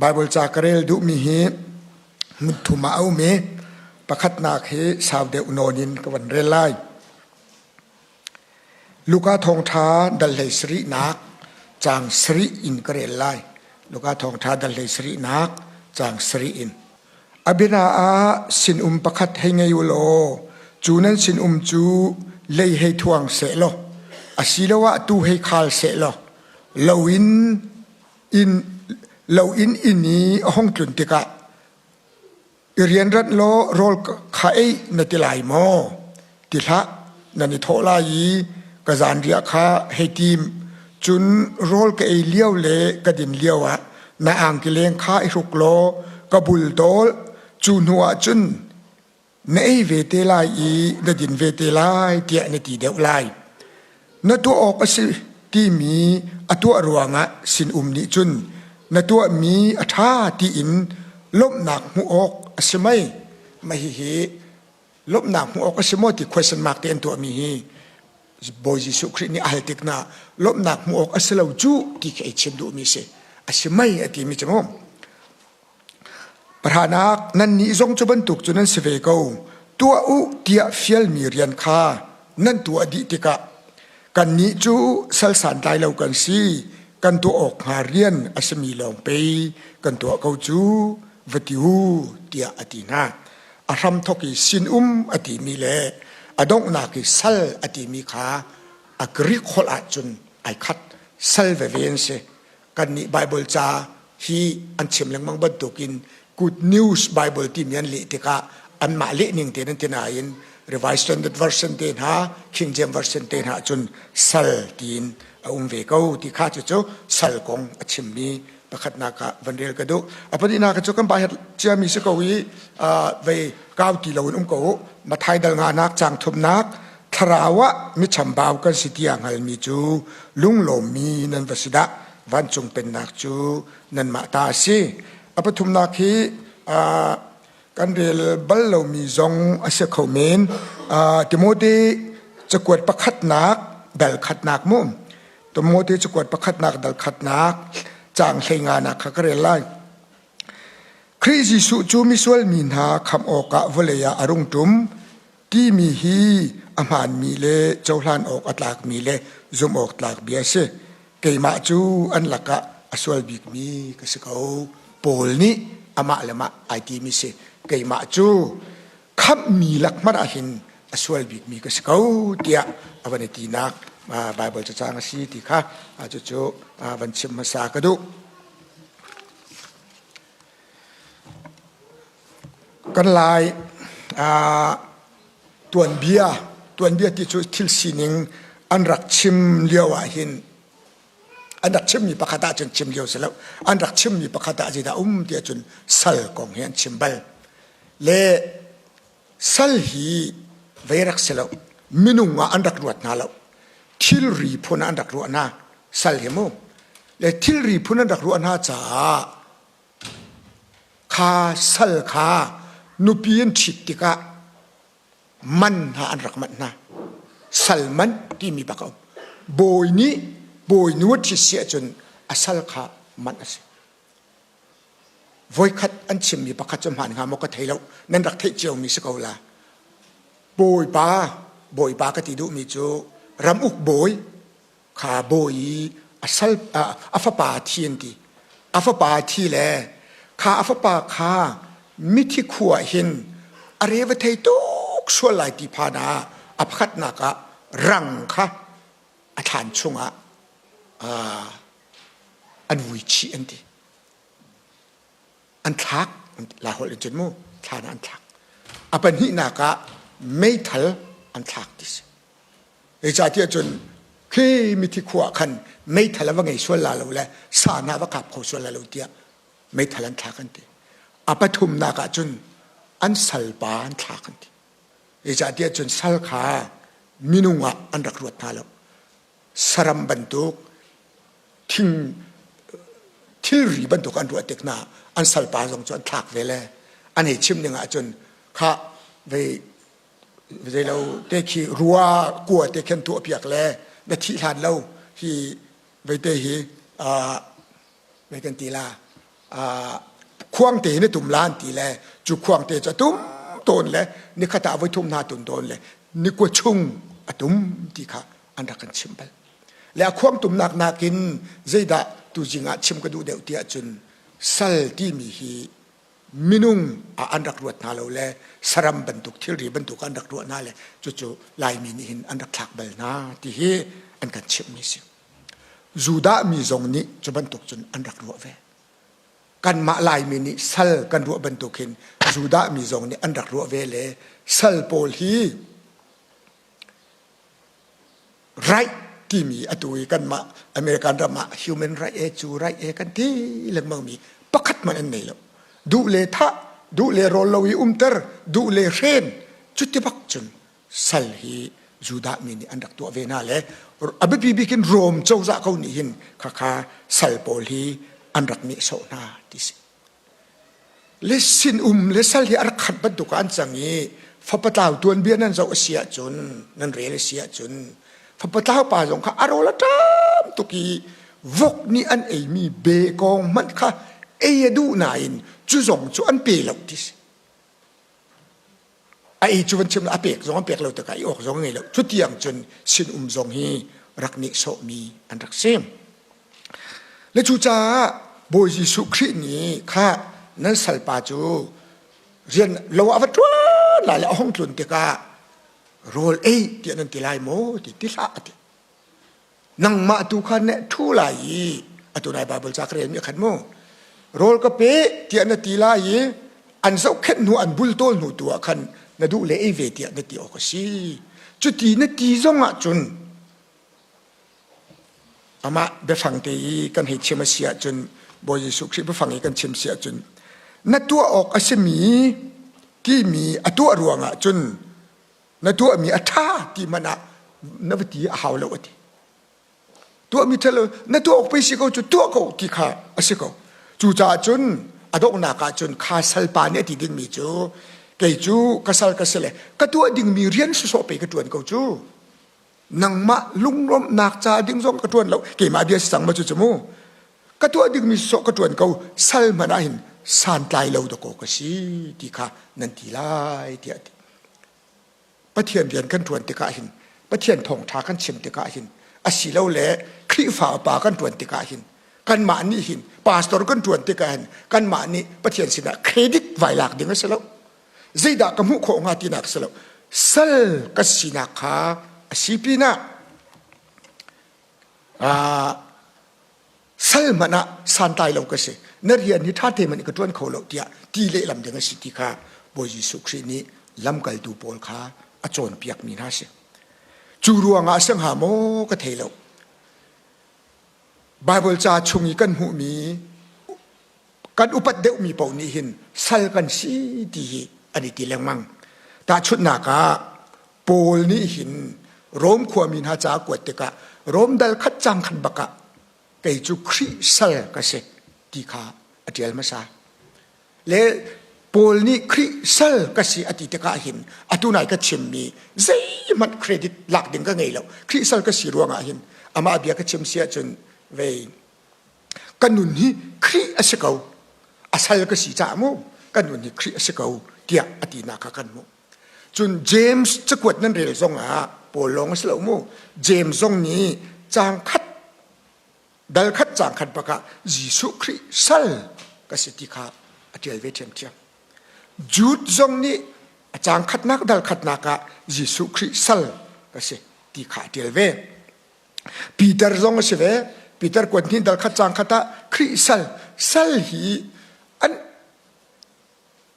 Bible ca ka rel duhmi hi hmun thum ah a um i pakhatnak hi sau deuh nawn in ka van rel lai. Luka thawngṭha dal hlei sarihnak caang sarih in ka rel lai. Luka thawngṭha dal hlei sarihnak caang sarih in. A biana ah sinum pakhat hei ngei u law cu nan sinum cu lei hei thuang seh law asiloah tuu hei khal seh law lo in inn lo in inn i a hung tlun tikah i rianranh law rawl kha ei na ti lai maw? Ti hlah, nan i thawh lai i ka zanriah kha hei tim. Cun rawl ka ei lio le ka din lio ah na angkileng kha i hruk law ka bultawl. Cu hnu ah cun na ei ve te lai i na din ve te lai tiah na ti deuh lai. Na tuah awk a si timi a tuah ruangah sinum nih cun na tuahmi a ṭha tiin lawmhnak hmuh awk a si mei? Mah hihi lawmhnak hmuh awk a si maw ti question mark te an tuahmi hi Bawi Jesuh Khrih nih a hal tik na lawmhnak hmuh awk a si lo cu ti khi ei chim duhmi si. A si mei a timi cu mu. Pahranak, nannih zong cu bantuk cu nan si ve ko. Tuah u tiah fialmi rian kha nan tuah dih tikah kannih cu sal santlai lo kan si, kan tuah awk hnga rian a simi lawng pei kan tuah ko cu, va ti u, tiah a ti hna. A hramthawk i sinum a timi le a donghnak i sal a timi kha a Greek holh ahcun ai khat, sal veve an si. Kannih Baibal ca hi an chim lengmang bantukin Good News Bible timi an leh tikah anmah leh ning tein an ti nain Revised Standard Version te hna, King James Version te hna cun sal tiin a um ve ko ti kha cucu sal kong a chimmi pakhatnak ah van rel ka duh. A pahnihnak cu kan baihat ciami si ko i vei kau ti loin um ko u. Mathai dal nganak caang thumnak Thlarau ah michambau kan si tiah hngalmi cu lunglawmmi nan va si dah. Vancung pennak cu nanmah ta a si. A pathumnak hi kan rel bal lomi zong a si kho men. Timote cakuat pakhatnak dal khatnak mu. Timote cakuat pakhatnak dal khatnak caang hleinganak kha ka rel lai. Khrih Jesuh cu misual mi hna khamh awkah vawlei ah a rung ṭum. Timi hi a hmaanmi le cohlan awk a tlakmi le zumh awk tlak bia a si. Keimah cu an lakah a sual bikmi ka si ko. Paul nih amah le mah ai timi si. Keimah cu khamhmi lak hmanh ah hin a sual bikmi ka si ko tiah a van i tinak Baibal cacang a si ti kha cucu van chim hmasa ka duh. Kan Lai tuanbia tuanbia ti cu thil sining an rak chim lio ah hin an rak chimmi pakhat ah cun chim lio si lo an rak chimmi pakhat ah zeidah um ti ahcun sal kong hi an chim bal le sal hi vei rak si lo minung ah an rak ruat hna lo thilri phun ah an rak ruah hna sal hi mu le thilri phun an rak ruah hna caah Kha sal kha nupi an ṭhit tikah man hna an rak manh hna. Sal man timi bak a um. Bawi nih bawinu a ṭhit si ahcun a sal kha manh a si. Voikhat an chimmi pakhat cu hmaan hnga maw ka thei lo. Nan rak theih ciomi si ko la. Bawipa, bawipa ka ti duhmi cu ramuk bawi Kha bawi i a sal a fapa thi an ti. A fapa thi le kha a fapa kha mithi khua hin a re va thei tuk sual lai ti phan ah a pakhatnak ah rang kha a thlan chungah an vui chih an ti. An thlak la holh in cun mu thlan ah an thlak. A pahnihnak ah meithal an thlak ti si. Zeicahtiah cun khi mithi khua ah khan meithal a va ngei sual la lo le sa hna va kap kho sual la lo tiah meithal an thlak an ti. A pathumnak ah cun an salpa an thlak an ti. Zeicahtiah cun sal kha minung ah an rak ruat hna lo. Saram bantuk thing thilri bantuk an ruah tik hna an salpa zong cu an thlak ve le an hei chim ning ah cun kha vei zeilo te khi rua kua te khin tuah piak le na thih hlan lo hi veite hi vei kan ti la. Khuangte in a tum lan ti le cu khuangte cu a tum tawn le nikhat ah voi thum hna tun tawn le nikua chung a tum ti kha an rak kan chimh bal. Le a khuang tumnak nakin zeidah tuzing ah chim ka duh deuh ti ahcun sal timi hi minung ah an rak ruat hna lo le saram bantuk thilri bantuk an rak ruah hna le cucu Laimi nih hin an rak thlak bal hna ti hi an kan chimhmi si. Judah mi zong nih cu bantuk cun an rak ruah ve. Kanmah Laimi nih sal kan ruah bantuk hin Judah mi zong nih an rak ruah ve le sal pawl hi right timi atu i kanmah American ram ah human right e cu right e kan ti lengmang mi pakhat hmanh an nei lo. Duh le thah, duh le rawl lo i umter, duh le hren, cuti bak cun sal hi Judah mi nih an rak tuah ve hna le a biapi bik in Rom cozah ko nih hin khakha sal pawl hi an rak nehsawh hna ti si. Le sinum le sal hi a rak khat bantuk ah an cang i fapatlau tuanbia nan zoh a si ahcun nan rel a si ahcun fapatlau pa zong kha a rawl a ṭam tuk i vok nih an eimi bekawng hmanh kha ei a duh nain cu zong cu an pe lo ti si. A ei cu van chim a pek zong an pek lo tikah i awk zong ngei lo. Cutiang cun sinum zong hi rak nehsawhmi an rak si. Le cucaah Bawi Jesuh Khrih nih kha nan salpa cu rian lo ah va ṭuan lai le a hung tlun tikah rawl ei tiah nan ti lai maw ti ti hlah a ti. Nangmah tu kha neh ṭhu lai i atu nai Baibal ca ka relmi a khat mu. Rawl ka pe tiah na ti lai i an zohkhenh hnu an bultawl hnu tu ah khan na duh le ei ve tiah na ti awk a si. Cuti na ti zong ah cun amah biafang te i kan hei chim a si ahcun Bawi Jesuh Khrih biafang i kan chim si ahcun na tuah awk a simi timi a tuah ruangah cun na tuahmi a ṭha ti hmanh ah na va ti a hau lo a ti. Tuahmi ṭhalo na tuah awk pei si ko cu tuah ko ti kha a si ko. Cucaah cun a donghnak ah cun kha salpa nih a ti dingmi cu kei cu ka sal ka si le ka tuah dingmi rian sawsawh pei ka ṭuan ko cu. Nangmah lunglawmhnak ca ding zong ka ṭuan lo keimah bia si cang ma cu cu mu. Ka tuah dingmi sawsawh ka ṭuan ko sal hmanh ah hin santlai lo dakaw ka si ti kha nan ti lai tiah a ti. Pathian rian kan ṭuan tikah hin Pathian thawngṭha kan chim tikah hin asilole Khrihfa upa kan ṭuan tikah hin kanmah nih hin pastor kan ṭuan tikah hin kanmah nih Pathian sinah credit vai lak ding a si lo. Zeidah ka hmuh khawh hnga tinak a si lo. Sal ka sinak kha a si pinah sal hmanh ah santlai lo ka si na rian hi ṭha te hmanh ka ṭuan kho lo tiah ti lehlam ding a si ti kha Bawi Jesuh Khrih nih lamkaltu pawl kha a cawnpiakmi hna a si. Cu ruangah a si hnga maw ka thei lo. Baibal ca chung i kan hmuhmi kan upat deuhmi paoh nih hin sal kan si ti hi an i ti lengmang. Tahchunhnak ah Paul nih hin Rom khuami hna ca a kuat tikah Rom dal khat cang khan bak ah kei cu Khrih sal ka si ti kha a ṭial hmasa. Le Paul nih Khrih sal ka si a ti tikah hin atu nai ka chimmi zeihmanh credit lak ding ka ngei lo. Khrih sal ka si ruangah hin amah bia ka chim si ahcun vei ka nun hi Khrih a si ko a sal ka si caah mu ka nun hi Khrih a si ko tiah a tinak kha kan hmuh. Cun James cakuat nan rel zong ah Paul lawng a si lo mu James zong nih caang khat dal khat caang khat bak ah Jesuh Khrih sal ka si ti kha a ṭial ve ṭhiamṭhiam. Jude zong nih a caang khatnak dal khatnak ah Jesuh Khrih sal ka si ti kha a ṭial ve. Peter zong a si ve. Peter kuat hnih dal khat caang khat ah Khrih sal sal hi an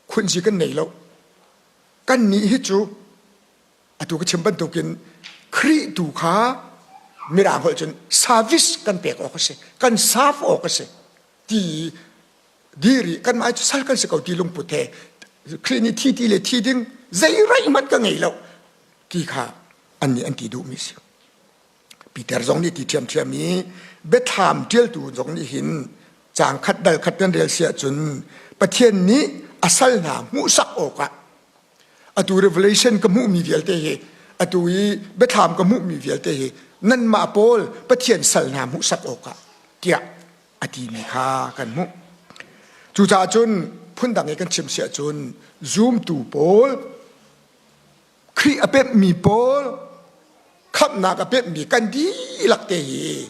khunzi kan nei lo. Kannih hi cu atu ka chim bantukin Khrih tu kha mirang holh cun service kan pek awk a si kan serve awk a si ti diri kanmah cu sal kan si ko ti lungput he Khrih nih thi ti le thi ding zei raih hmanh ka ngei lo ti kha an nih an ti duhmi si. Peter zong nih ti ṭhiamṭhiam i biathlam ṭialtu zong nih hin caang khat dal khat kan rel si ahcun Pathian nih a sal hna hmuhsak awkah atu revelation ka hmuhmi vialte hi atu i biathlam ka hmuhmi vialte hi nanmah pawl Pathian sal hna hmuhsak awkah tiah a timi kha kan hmuh. Cucaah cun phundang i kan chim si ahcun zumtu pawl Khrih a pemhmi pawl khamhnak a pemhmi kan dihlak te hi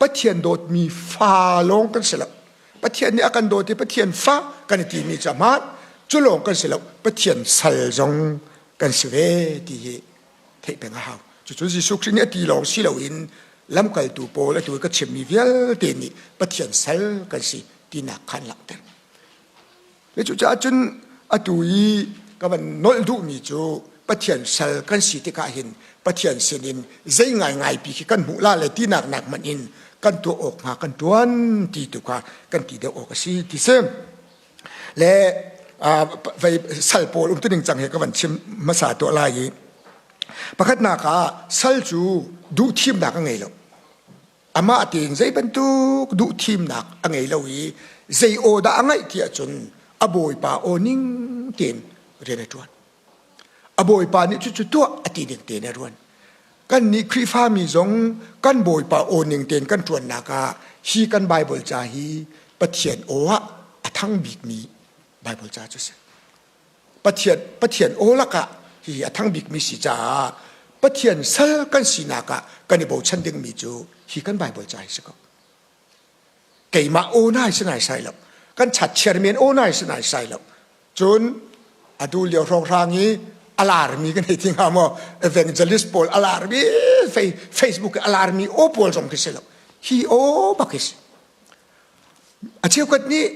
Pathian dawtmi fa lawng kan si lo. Pathian nih a kan dawt i Pathian fa kan i timi cu a hmaan. Cu lawng kan si lo. Pathian sal zong kan si ve ti hi theih peng a hau. Cucu Jesuh Khrih nih a ti lawng si loin lamkaltu pawl atu i ka chimmi vialte nih Pathian sal kan si tinak kha an langhter. Cucaah cun atu i ka van nolh duhmi cu Pathian sal kan si tikah hin Pathian sinin zei ngaingai pi khi kan hmuh la le tinak nak hmanh in kan tuah awk hnga kan ṭuan ti tu kha kan ti deuh awk a si ti si. Le vei sal pawl umtuning cang he ka van chim hmasa tuah lai i pakhatnak ah sal cu duhthimnak a ngei lo. Amah tein zei bantuk duhthimnak a ngei lo i zei aw dah a ngaih ti ahcun a bawipa aw ning tein rian a ṭuan. A bawipa nih cucu tuah a ti ning tein a ṭuan. Kannih Khrihfami zong kan bawipa aw ning tein kan ṭuannak ah hi kan Baibal ca hi Pathian aw ah a thang bikmi Baibal ca cu a si. Pathian Pathian aw lakah hihi a thang bikmi si caah Pathian sal kan sinak ah kan i bochan dingmi cu hi kan Baibal ca hi si ko. Keimah aw nai si nai sai lo. Kan chat chairman aw nai si nai sai lo. Cun atu lio hrawnghrang i a larmi kan hei ti hnga maw evangelist pawl a larmi Facebook a larmi aw pawl zong khi si lo. Hi aw bak hi si. A cheukhat nih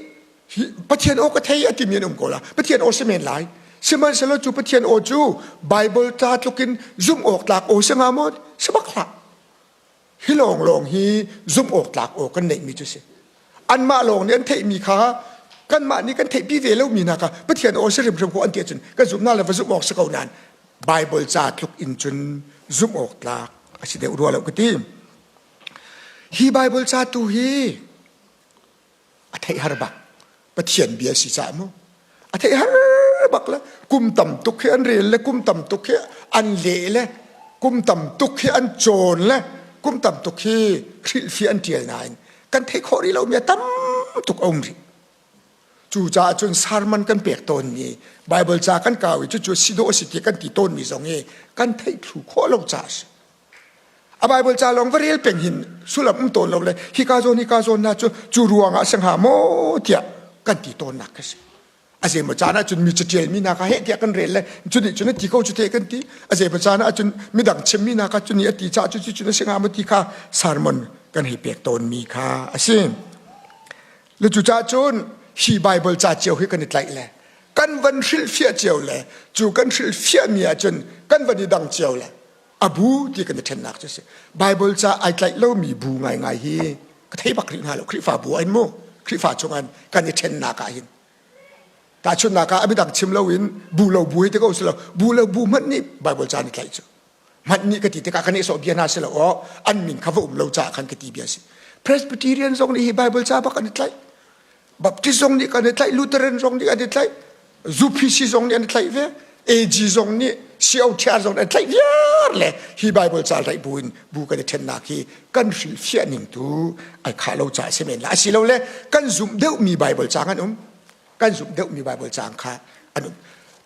Pathian aw ka thei a timi an um ko la. Pathian aw si men lai. Sihmanhsehlaw cu Pathian aw cu Bible ca tlukin zumh awk tlak aw si hnga maw? Si bak hlah. Hi lawnglawng hi zumh awk tlak aw kan neihmi cu si. Anmah lawng nih an theihmi kha kanmah nih kan theihpi ve lomi hna kha Pathian aw si hrimhrim ko an ti ahcun kan zumhnak le va zumh awk si ko nain Bible ca tluk in cun zumh awk tlak a si deuh rua lo ka ti. Hi Bible ca tu hi a theih har bak. Pathian bia si caah mu. A theih har bak le kum tam tuk hi an rel le kum tam tuk hi an leh le kum tam tuk hi an cawn le kum tam tuk hi hrilhfiah an ṭial nain kan theih khawh rih lomi a tam tuk a um rih. Cucaah cun sermon kan pek tawnmi Bible ca kan kau i cucu si dawh a si ti kan ti tawnmi zong hi kan theih thlu khawh lo caah a si. A Bible ca lawng va rel peng hin sullam um tawn lo le hika zawn hika zawn hna cu cu ruangah a si hnga maw tiah kan ti tawnnak kha si. A zeimaw caan ahcun mi catial mi hna kha heh tiah kan rel le cu nih cun a ti ko cu te kan ti. A zeimaw caan ahcun midang chimmi hna kha cu nih a ti caah cu cun a si hnga maw ti kha sermon kan hei pek tawnmi kha a si. Le cucaah cun hi Bible ca cio hi kan i tlaih le kan van hrilhfiah cio le cu kan hrilhfiahmi ahcun kan van i dang cio le a bu ti kan i ṭhennak cu si Bible ca ai tlaih lomi bu ngaingai hi ka thei bak rih hna lo Khrihfa bu ah hin mu Khrihfa chungah kan i ṭhennak ah hin tahchunhnak ah a midang chim loin bu lo bu hi ti ko si lo bu lo bu hmanh nih Bible ca an i tlaih cu hmanh nih ka ti tikah ka nehsawh bia hna si lo aw an min kha va um lo caah khan ka ti bia si Presbyterian zong nih hi Bible ca bak an i tlaih Baptist zong nih kan i tlaih, Lutheran zong nih an i tlaih, UPC zong nih an i tlaih ve, AG zong nih, COTR zong nih an tlaih viar le hi Bible ca tlaih bu in bu kan i ṭhennak hi kan hrilhfiah ning tu ai khah lo caah si men la. Asilole kan zumh deuhmi Bible caang an um. Kan zumh deuhmi Bible caang kha an um.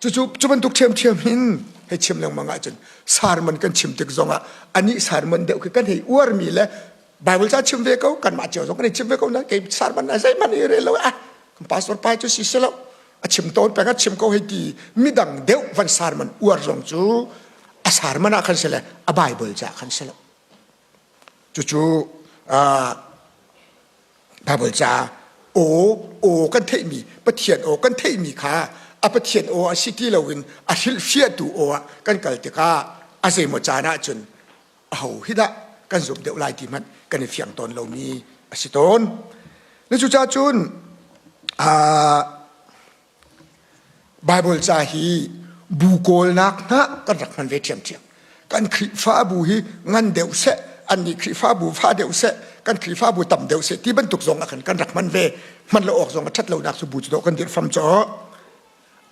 Cucu cu bantuk ṭhiamṭhiam hin hei chim lengmang ahcun sermon kan chim tik zongah anih sermon deuh khi kan hei uarmi le Bible ca chim ve ko kanmah cio zong kan i chim ve ko na kei sermon na zeihmanh i rel lo ah kan pastor pa cu si si lo a chim tawn peng a chim ko hei ti midang deuh van sermon uar zong cu a sermon ah khan si le a Bible ca khan si lo cucu Bible ca aw aw kan theihmi Pathian aw kan theihmi kha a Pathian aw a si ti loin a hrilhfiahtu aw ah kan kal tikah a zeimaw caan ah cun aho hi dah kan zumh deuh lai ti hmanh kan i fiang tawn lomi a si tawn. Na cucaah cun Bible ca hi bu kawlnak hna kan rak hman ve ṭhiamṭhiam. Kan Khrihfabu hi ngan deuh seh, annih Khrihfabu fa deuh seh, kan Khrihfabu tam deuh seh ti bantuk zong ah khan kan rak hman ve. Hman lo awk zong a ṭhat lonak cu bu cu dawh kan dirh fam caw.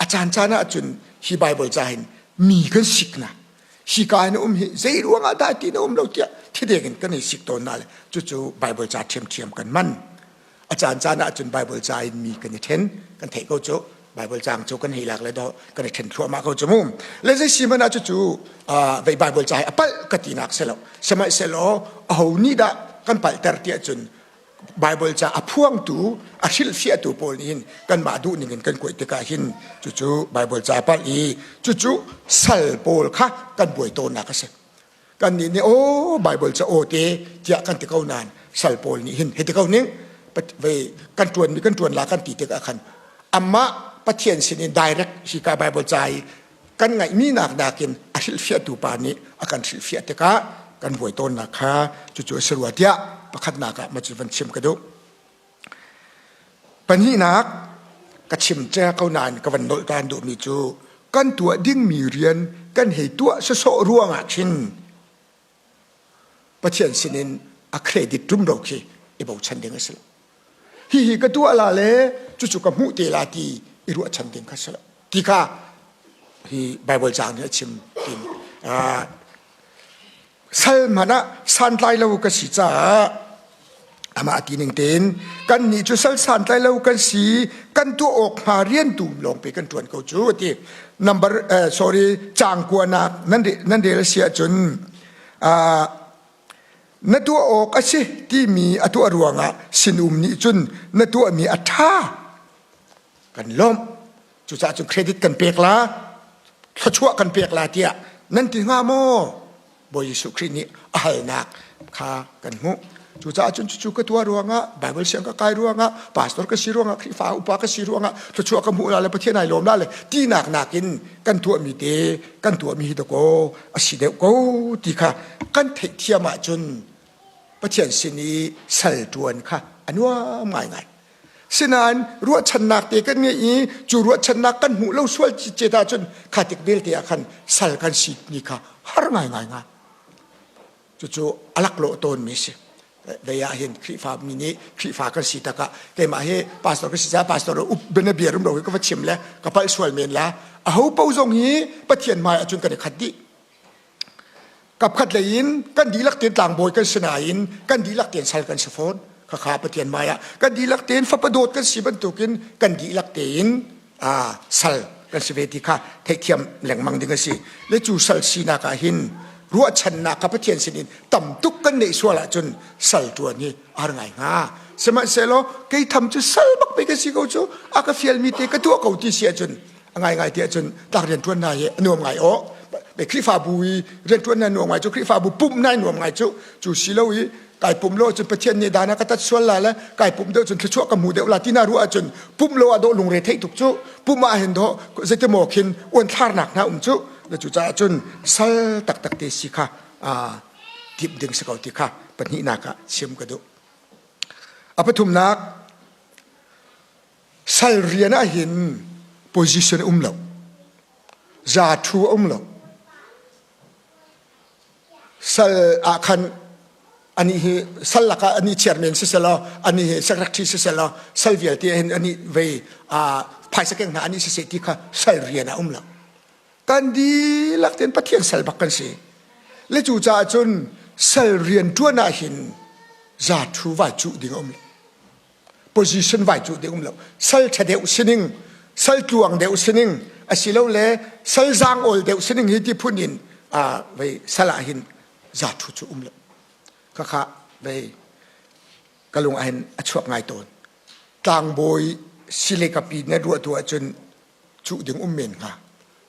A caan caan ah cun hi Bible ca hin mi kan siknak hika in a um hi zei ruangah dah ti na um lo tiah thideng in kan i sik tawn na le cucu Bible ca ṭhiamṭhiam kan man. A caan caan ah cun Bible ca in mi kan i ṭhen kan theih ko cu Bible caang cu kan hei lak le do kan i ṭhen thluahmah ko cu mu. Le zei si hmanh ah cucu vei Bible ca hi a palh ka tinak si lo. Sihmanhsehlaw aho nih dah kan palhter tiah cun Bible ca a phuangtu a hrilhfiahtu pawl nih hin kanmah duh ning in kan kuaih tikah hin cucu Bible ca palh i cucu sal pawl kha kan buai tawnnak a si. Kannih nih aw Bible ca aw te tiah kan ti ko nain sal pawl nih hin hei ti ko ning vei kan ṭuanmi kan ṭuan la kan ti tikah khan amah Pathian sin in direct hika Bible ca i kan ngaihmi nak nakin a hrilhfiahtu pa nih a kan hrilhfiah tikah kan buai tawnnak kha cucu a si rua tiah pakhatnak ah mah cu van chim ka duh. Pahnihnak ka chim cia ko nain ka van nolh ṭhan duhmi cu kan tuah dingmi rian kan hei tuah sawsawh ruangah khin Pathian sinin a credit rumro khi i bochan ding a si lo. Hihi ka tuah la le cucu ka hmuh te la ti i ruahchan ding kha si lo. Ti kha hi Bible caang nih a chim timi. Sal hmanh ah santlai lo ka si caah amah ti ning tein kannih cu sal santlai lo kan si kan tuah awk hnga rian tu lawng pe kan ṭuan ko cu a ti. Number sorry caang kuanak nan nan rel a si ahcun na tuah awk a si timi a tuah ruangah sinum nih cun na tuahmi a ṭha kan lawmh cucaah cun credit kan pek la thluachuah kan pek la tiah nan ti hnga maw Bawi Jesuh Khrih nih a halnak kha kan hmuh cucaah cun cucu ka tuah ruangah Bible siang ka kai ruangah pastor ka si ruangah Khrihfa upa ka si ruangah thluachuah ka hmuh la le Pathian ai lawm la le tinak nakin kan tuahmi te kan tuahmi hi dakaw a si deuh ko ti kha kan theihthiam ahcun Pathian sin i sal ṭuan kha a nuam ngaingai Sinain ruahchannak te kan ngeih i cu ruahchannak kan hmuh lo sual cicet ahcun kha tik belte ah khan sal kan si ni kha har ngaingai ngai. Cucu a laklawh tawnmi si. Vei ah hin Khrihfa mi nih Khrihfa kan si takah keimah hi pastor ka si caah pastor up bianabia rum lo hi ka va chim le ka palh sual men la. Aho paoh zong hi Pathian hmai ahcun kan i khat dih. Kapkhat lei in kan dihlak tein tlangbawi kan si nain kan dihlak tein sal kan si fawn. Khakha Pathian hmai ah kan dihlak tein fapa dawt kan si bantukin kan dihlak tein sal kan si ve ti kha theihthiam lengmang ding a si. Le cu sal sinak ah hin ruahchannak kha Pathian sinin tam tuk kan neih sual ahcun sal ṭuan hi a har ngai hnga. Sihmanhsehlaw kei tham cu sal bak pei ka si ko cu a ka fialmi te ka tuah ko ti si ahcun a ngaingai ti ahcun tlak rianṭuan hna hi a nuam ngai aw Khrihfabu i rianṭuan na nuam ngai cu Khrihfabu pumh na nuam ngai cu cu si lo i kai pum lo cun Pathian nih dana ka tat sual la le kai pum deuh cun thluachuah ka hmu deuh la tina ruah ahcun pum lo ah dawh lungre theih tuk cu pum ah hin dawh zeitimaw khin uantharnak hna um cu le cu caah cun sal taktak te si kha timh ding si ko ti kha pahnihnak ah chim ka duh a pathumnak Sal rian ah hin position a um lo. Za thu a um lo. Sal ah khan ani hi sal lakah ani chairman si selaw ani hi secretary si selaw sal vialte hin ani vei phaisa keng hna ani si se ti kha sal rian ah um lo. Kan dihlak tein Pathian sal bak kan si. Le cu caah cun sal rian ṭuan ah hin za thu vai cuh ding a um lo. Position vai cu ding um lo. Sal ṭha deuh sining, sal tluang deuh sining, asilole sal zaang-awl deuh sining hi ti phun in vei sal ah hin za ṭhu cu um lo. Khakha vei ka lung ah hin a chuak ngai tawn. Tlangbawi sile kapi na ruah tu ahcun cuh ding um men hnga.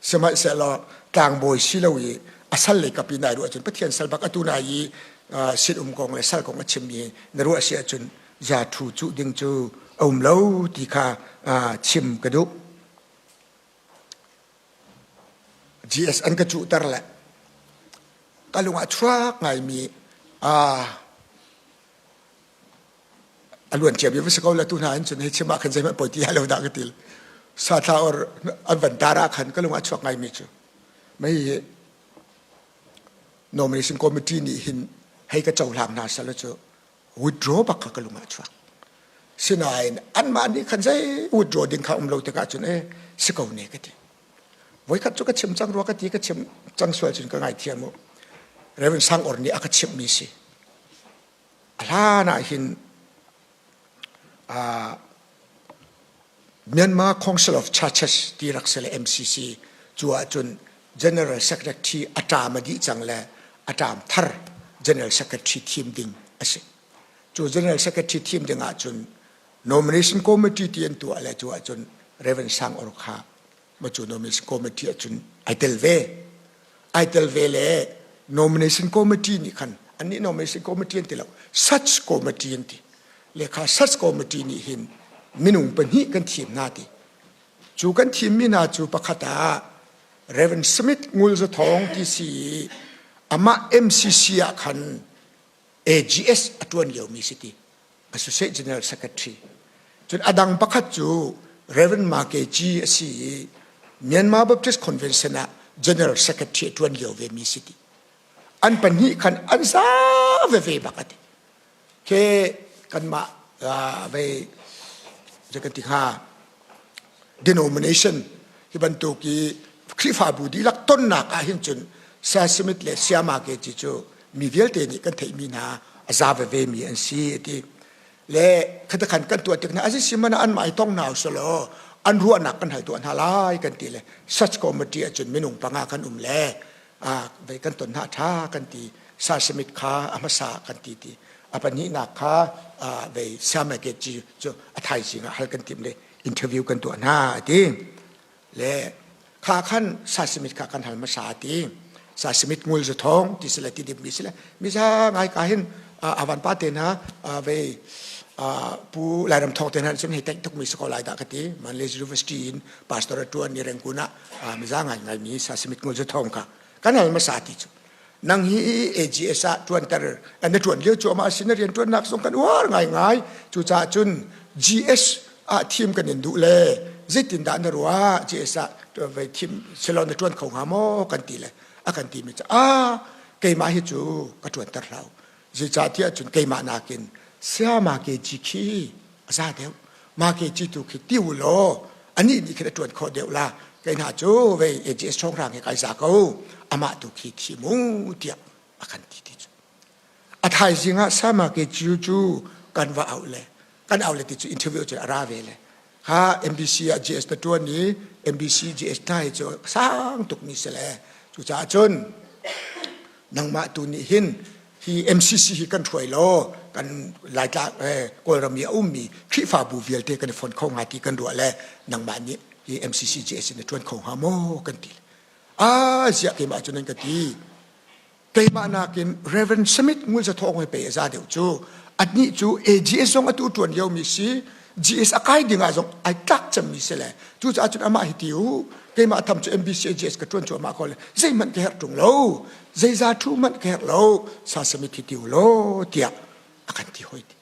Sihmanhsehlaw tlangbawi si lo i a sal lei kap i nai ruah ahcun Pathian sal bak atu nai i sinum kong le sal kong a chimmi na ruah si ahcun za thu cuh ding cu a um lo ti kha chim ka duh. GS an ka cuhter le ka lung ah chuak ngaimi a luan cia mi va si ko la tu hna in cun hei chim ah khan zeihmanh poi ti lo dah ka til sathla or an van tar ah khan ka lung ah chuak ngai mi cu mei hi nomination committee nih hin hei ka cohlang hna sal cu withdraw bak kha ka lung ah chuak sinain anmah nih khan zei withdraw ding kha um lo tikah cun e si ko ne ka ti voikhat cu ka chim cang rua ka ti ka chim cang sual cun ka ngaithiam u Reverend Sang Or nih a ka chimh mi si A hlan ah hin Myanmar Council of Churches ti rak si le MCC cu ahcun General Secretary a ṭam a dih cang le a ṭam thar General Secretary thim ding a si. Cu General Secretary thim ding ahcun Nomination Committee ti an tuah le cu ahcun Reverend Sang Or kha ma cu Nomination Committee ahcun ai tel ve. Ai tel ve le Nomination Committee nih khan annih Nomination Committee an ti lo Search Committee an ti. Le kha Search Committee nih hin minung pahnih kan thim hna ti. Cu kan thimmi hna cu pakhat ah Reverend Smith Ngul Za Thawng ti si i amah MCC ah khan AGS a ṭuan liomi si ti. Associate General Secretary. Cun a dang pakhat cu Reverend Ma Ke Ci a si i Myanmar Baptist Convention ah General Secretary a ṭuan lio ve mi si ti. An pahnih khan an za veve bak a ti. Ke kanmah vei zei kan ti hnga denomination hi bantuk i Khrihfabu dihlak tonnak ah hin cun Saya Smith le Sayama Ke Ci cu mi vialte nih kan theihmi hna a za veve mi an si a ti. Le khatakhan kan tuah tik hna a si man an mah i tong hna usalaw an ruahnak kan hal tuah hna lai kan ti le search committee ahcun minung panga kan um le vei kan ton hna ṭha kan ti Saya Smith kha a hmasa kan ti ti a pahnihnak kha vei Sayama Ke Ci cu a thaizing ah hal kan tim le interview kan tuah hna a ti. Le kha khan sasimit kha kan hal hmasa a ti. Sasimit ngul zu thong ti sile ti dip mi sile miza ngai ka hin avan pa te hna vei pu Lairam thong te hna cun hei taih tuk mi si ko lai dah ka ti. Manle University in pastor a tuan ni Rangoon ah miza ngai ngai mi sasimit ngul zu thong kha kan hal hmasa ti cu. Nang hi AGS ah ṭuanter na ṭuan lio cu amah sin na rian ṭuannak zong kan uar ngaingai. Cucaah cun GS ah thim kan in duh le zeitindah na ruah GS ah vei thim silo na ṭuan kho hnga maw kan ti le a kan timi cu ah keimah hi cu ka ṭuanter hlah u. Zeicahtiah cun keimah nakin sayama KG khi a za deuh. Ma KG tu khi ti u law anih nih khin a ṭuan khawh deuh la. Kei hna cu vei AGS hrawnghrang he kai za ko. Amah tu khi thim u tiah a kan ti ti cu. A thaizing ah Sama KG cu kan va auh le kan auh le ti cu interview cu a ra ve le kha MBC ah GS na ṭuan i MBC GS hna hi cu sang tukmi si le cucaah cun nangmah tu nih hin hi MCC hi kan hruai law kan Laitlak Kawlram i a ummi Khrihfabu vialte kan i fon kho hnga ti kan ruah le nangmah nih hi MCC GS na ṭuan kho hnga maw kan ti. Ah ziah keimah cu nan ka ti. Keimah nakin Reverend Smith ngul za thawng he pe a za deuh cu anih cu AGS zong atu ṭuan liomi si GS a kai ding ah zong ai tlak cemmi si le cucaah cun amah hi ti u keimah tham cu MBC AGS ka ṭuan cu amah ko le zeihmanh ka herh ṭung lo zeiza thu hmanh ka herh lo sasamit hi ti u law tiah a kan ti hoi ti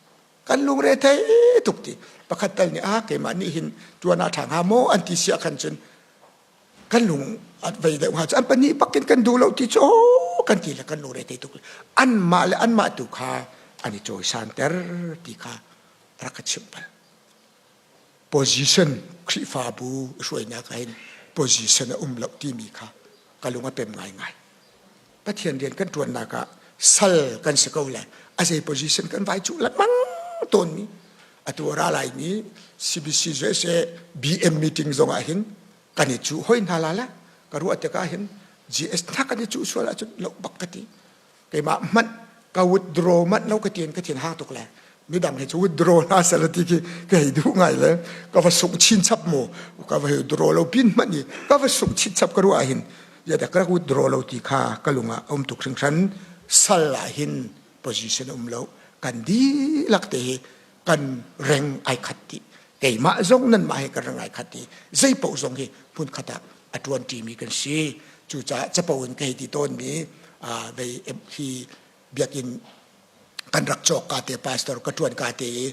kan lungre thei tuk ti pakhat tal nih a keimah nih hin ṭuan ah ṭha hnga maw an ti si ah khan cun kan lung vei deuh hnga cu an pahnih bakin kan duh lo ti cu kan ti le kan lungre thei tuk anmah le anmah tu kha an i cawisanter ti kha rak ka chimh bal position Khrihfabu hruainak ah hin position a um lo timi kha ka lung a pem ngaingai Pathian rian kan ṭuannak ah sal kan si ko le a zei position kan vai cuh lengmang tawnmi atu a ra laimi CBC USA BM meeting zong ah hin kan i cuh hoi hna la le ka ruah tikah hin GS hna kan i cuh sual ahcun loh bak ka ti keimah hmanh ka withdraw manh lo ka tiin ka thin hang tuk le midang he cu withdraw hna sel ti khi ka hei duh ngai le ka va sung chin chap mu ka va withdraw lo pin hmanh i ka va sung chin chap ka ruah hin ya da ka withdraw lo ti kha ka lung ah um tuk hringhran sal ah hin position um lo kan dihlak te hi kan reng ai khat ti keimah zong nan mah he kan reng ai khat ti zei paoh zong hi hmun khat ah a ṭuan ṭimi kan si cucaah capo in ka hei ti tawnmi vei hi biakinn kan rak cawk ka te pastor ka ṭuan ka te i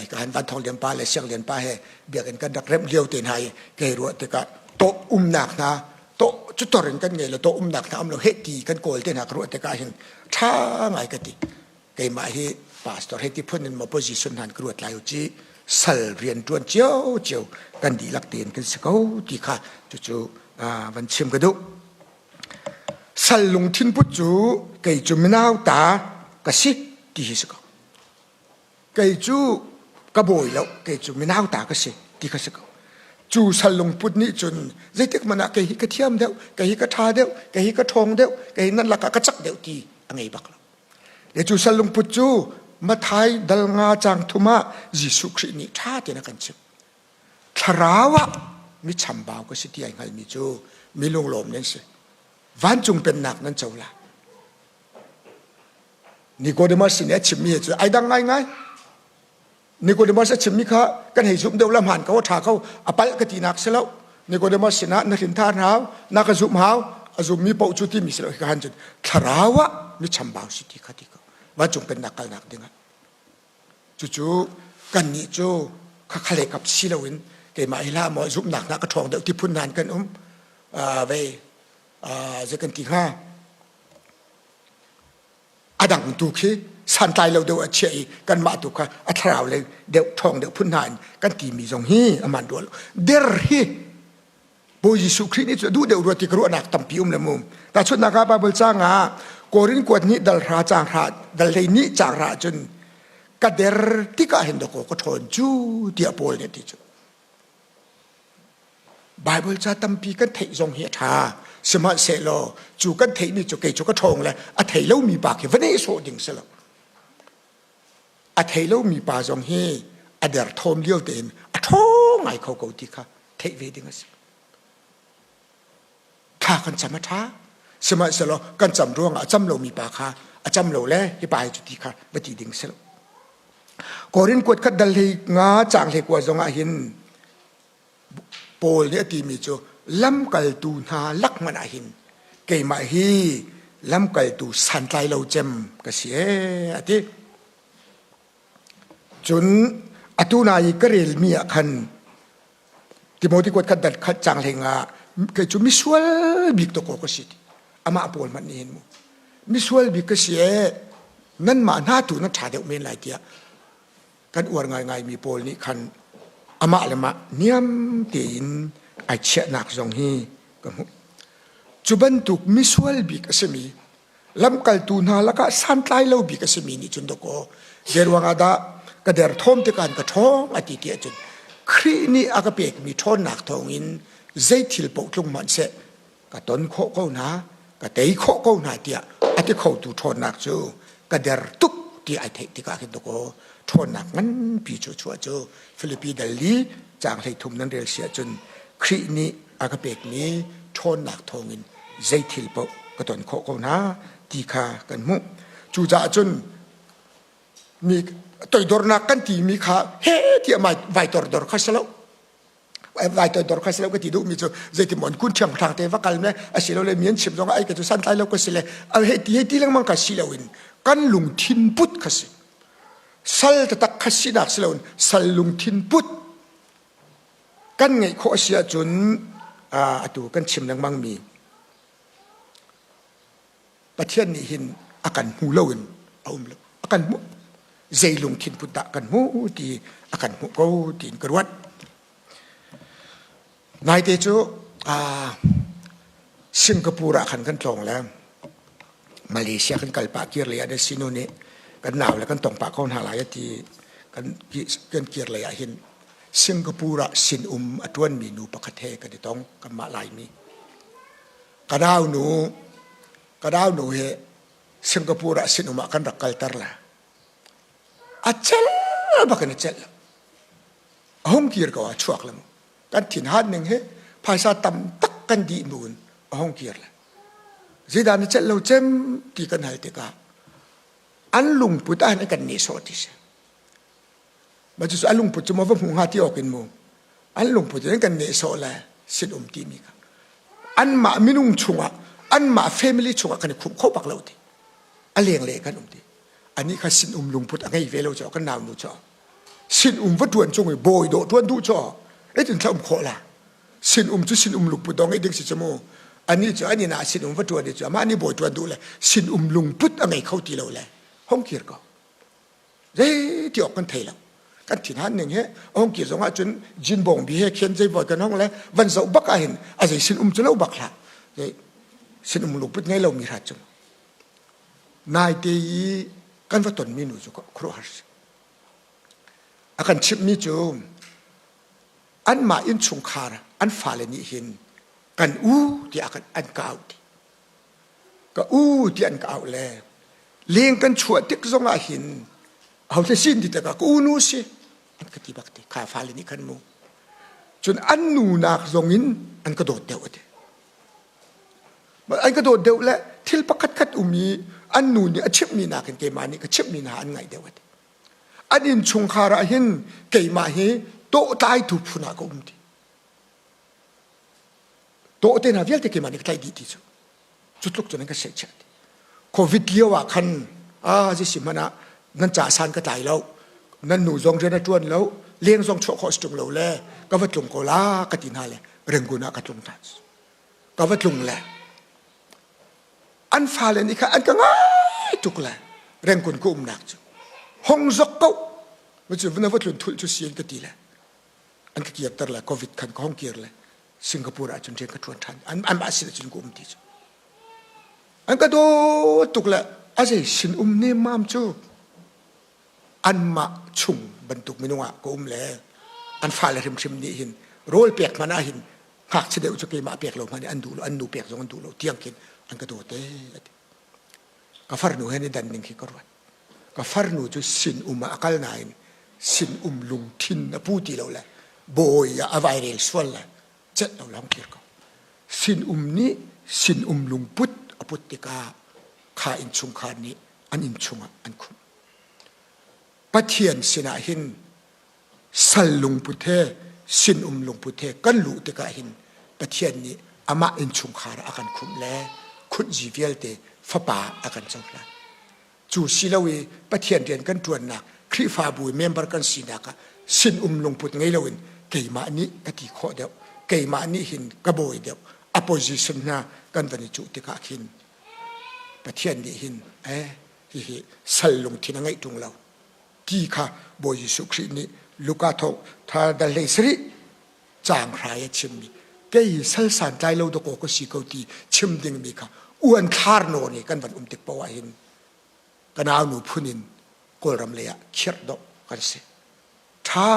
ka han Van Thawng Lian pa le Siang Lian pa he biakinn kan rak remh lio te hna i kei ruah tikah tawh umnak hna tawh cu tor in kan ngei lo tawh umnak hna um lo heh ti kan kawl te hna ka ruah tikah hin ṭha ngai ka ti keimah hi pastor hei ti phun in maw position hnan ka ruat lai u ci sal rian ṭuan cio cio kan dihlak tein kan si ko ti kha cucu van chim ka duh sal lungthin put cu kei cu minau ta ka si ti hi si ko kei cu. Ka bawi lo, kei cu minau ta ka si ti kha si ko. Cu sal lungput nih cun zeitik hmanh ah kei hi ka thiam deuh, kei hi ka ṭha deuh, kei hi ka ṭhawng deuh, kei hi nan lakah ka cak deuh ti a ngei bak lo. Le cu sal lungput cu Mathai dal nga caang thum ah Jesuh Khrih nih ṭha tein a kan chimh. Thlarau ah mi chambau ka si ti ai hngalmi cu mi lunglawm nan si. Vancung pennak nan co lai. Nicodemus nih a chimmi cu ai dang ngaingai. Nicodemus a chimmi kha kan hei zumh deuh la hmaan ko a ṭha ko a palh ka tinak si lo. Nicodemus sinah na hrinthan hau, na ka zumh hau, a zummi paoh cu timi si lo hika han cun thlarau ah mi chambau si ti kha ti ko. Vancung pennak kalnak dingah. Cucu kannih cu khakhalei kap si loin keimah hi hlah maw zumhnak hna ka ṭhawng deuh ti phun hna in kan um. Vei zei kan ti hnga? A dang tu khi santlai lo deuh a chiah i kanmah tu kha a thlarau lei deuh ṭhawng deuh phun hna in kan timi zong hi aman rua lo. Der hi Bawi Jesuh Khrih nih cu a duh deuh rua ti ka ruahnak tampi um le mu. Tahchunhnak ah Bible caang ah Korin kuat nih dal hra caang hra dal hlei nih caang hra cun ka der tikah hin dakaw ka ṭhawn cu tiah Paul nih a ti cu. Bible ca tampi kan theih zong hi a ṭha. Sihmanhsehlaw cu kan theihmi cu kei cu ka ṭhawng le a thei lomi pa khi va nehsawh ding si lo. A thei lomi pa zong hi a derthawm lio tein a ṭhawng ngai kho ko ti kha theih ve ding a si. Thla kan cam a ṭha. Sihmanhsehlaw kan cam ruangah a cam lomi pa kha a cam lo le hi pa hi cu ti kha va ti ding si lo. Korin kuat khat dal hlei nga caang hlei kua zong ah hin Paul nih a timi cu lamkaltu hna lak hmanh ah hin keimah hi lamkaltu santlai lo cem ka si ee a ti. Cun atu na i ka relmi ah khan Timothy kuat khat dat khat cang hleng ah kei cu misual bik to ko ka si ti. Amah Paul hmanh nih hin mu misual bik ka si ee nanmah hna tu nan ṭha deuh men lai tiah kan uar ngaingaimi pawl nih khan amah le mah niam tein ai chiahnak zong hi ka hmuh. Cu bantuk misual bik a simi lamkaltu hna lakah santlai lo bik a simi nih cun dawkaw zei ruangah dah ka derthawm tikah ka ṭhawng a ti ti ahcun Khrih nih a ka pekmi ṭhawnnak thawngin zei thil paoh tlung hmanhseh ka ton khawh ko hna ka tei khawh ko hna tiah a ti khotu ṭhawnnak cu ka der tuk ti ai theih tikah khin dawkaw ṭhawnnak nganpi cu chuah cu Filipi dal li caang 13 nan rel si ahcun Khrih nih a ka pekmi ṭhawnnak thawngin zei thil paoh ka ton khawh ko hna ti kha kan hmuh. Cucaah cun mi toidornak kan timi kha he tiah vai tordor kha si lo. Vai toidor kha si lo ka ti duhmi cu zeitin kun ṭhiangṭhang te va kal me asilole mi an chim zong ai ka cu santlai lo ka si le hei ti hei ti lengmang kha si loin kan lungthin put kha si. Sal taktak kha sinak si loin sal lungthin put kan ngeih khawh a si ahcun atu kan chim lengmang mi Pathian nih hin a kan hmu loin a um lo a kan hmuh zei lungthin put dah kan hmu ti a kan hmuh ko tiin ka ruat naite cu Singapore ah khan kan tlawng le Malaysia kan kal pah kir lei ah sinu nih kan nau le kan tong pah ko hna lai ti kan kan kir lei ah hin Singapore ah sin-um a ṭuanmi nu pakhat he kan i tong kanmah Laimi ka naunu ka naunu he Singapore ah sin-um ah kan rak kalter le a cel bak in a celh a hung kir ko ah chuak le mu kan thin han ning hi phaisa tam tak kan dih nu in a hung kir le zeidah na celh lo cem ti kan hal tikah an lungput ah hin kan nehsawh ti si Mah cucu a lungput cu maw va hmuh hnga ti awk in mu an lungput in kan nehsawh le sin um timi kha anmah minung chungah anmah family chungah kan i khumh kho bak lo ti a lengle kan um ti anih kha sin um lungput a ngei ve lo cu kan nau nu cu sin um va tuan cung i bawi dawh tuan duh cu eitin thla um khawh la sin um cu sin um lungput dong ei ding si cu mu anih cu an inn ah sin um va tuan i cu amah nih bawi tuan duh le sin um lungput a ngei kho ti lo le hong kir ko Zei ti awk kan thei lo. Kan thinhan ning he hong ki zong ahcun jin bong bi he khen zei voi kan hong le van zoh bak ah hin a zei sin um cu lo bak hlah. Zei sin um lungput ngei lo mi hrat cu. Naite i kan va ton mi nu cu khuaruahhar si. A kan chimhmi cu anmah innchungkhar an fale nih hin kan u tiah an ka auh ti. Ka u tiah an ka auh le leng kan chuah tik zongah hin ahote sin ti tikah ka unu si an ka ti bak ti kha fale nih khan mu. Cun an nu nak zong in an ka dawt deuh ati. An ka dawt deuh le thil pakhat khat um i an nu nih a chimhmi nakin keimah nih ka chimhmi hna an ngaih deuh ati. An innchungkhar ah hin keimah hi tawhtlaitu phun ah ka um ti. Tawhte hna vialte keimah nih ka tlaih dih ti cu. Cu tluk cun an ka sehchiah ti. Covid lio ah khan ah zisi hmanh ah nan ca san ka tlai lo. Nan nu zong rian a ṭuan lo, leng zong chuah khawh si ṭung lo le ka va tlung ko la ka ti hna le Rangoon ah ka tlung hna. Ka va tlung le an fale nih khan an ka ngai tuk le Rangoon ka umnak cu hong zok ko cu na va tlun thulh cu si an ka ti le an ka kirter le covid khan ka hong kir le Singapore ah cun rian ka ṭuan ṭhan an anmah sin ah cun ka um ti cu an ka dawt tuk le a zei sin um nemmam cu anmah chung bantuk minung ah ka um le an fale hrimhrim nih hin rawl pek hmanh ah hin ngakchia deuh cu keimah pek lo hmanh an duh lo an nu pek zong an duh lo tiang khin an ka dawt ee ati ka farnu he ni dan ning khi ka ruat ka farnu cu sin um ah a kal nain sin um lungthin a pu ti lo le bawi ah a vai rel sual le celh lo lawng kir ko sin um nih sin um lungput a put tikah kha innchungkhar nih an inn chungah an khumh Pathian sinah hin sal lungput he sinum lungput he kan luh tikah hin Pathian nih amah innchungkhar a kan khumh le khunhzi vialte fapa a kan cohlan. Cu si lo i Pathian rian kan ṭuannak Khrihfabu i member kan sinak ah sinum lungput ngei loin keimah nih ka ti khawh deuh keimah nih hin ka bawi deuh opposition hna kan van i cuh tikah khin Pathian nih hin eh hihi sal lungthin a ngeih ṭung lo ti kha Bawi Jesuh Khrih nih Luka thawk tha dal hlei sarih caang hrai a chimmi kei sal santlai lo dakaw ka si ko ti chim dingmi kha uan thlar nawn i kan van um tik paoh ah hin ka naunu phun in Kawlram lei ah khirh dawh kan si. Ṭha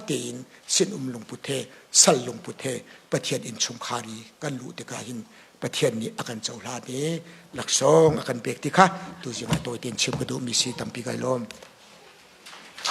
tein sinum lungput he sal lungput he Pathian innchungkhar i kan luh tikah hin Pathian nih a kan cohlan i laksawng a kan pek ti kha tuzing ah tawi tein chim ka duhmi si tampi kai lawm.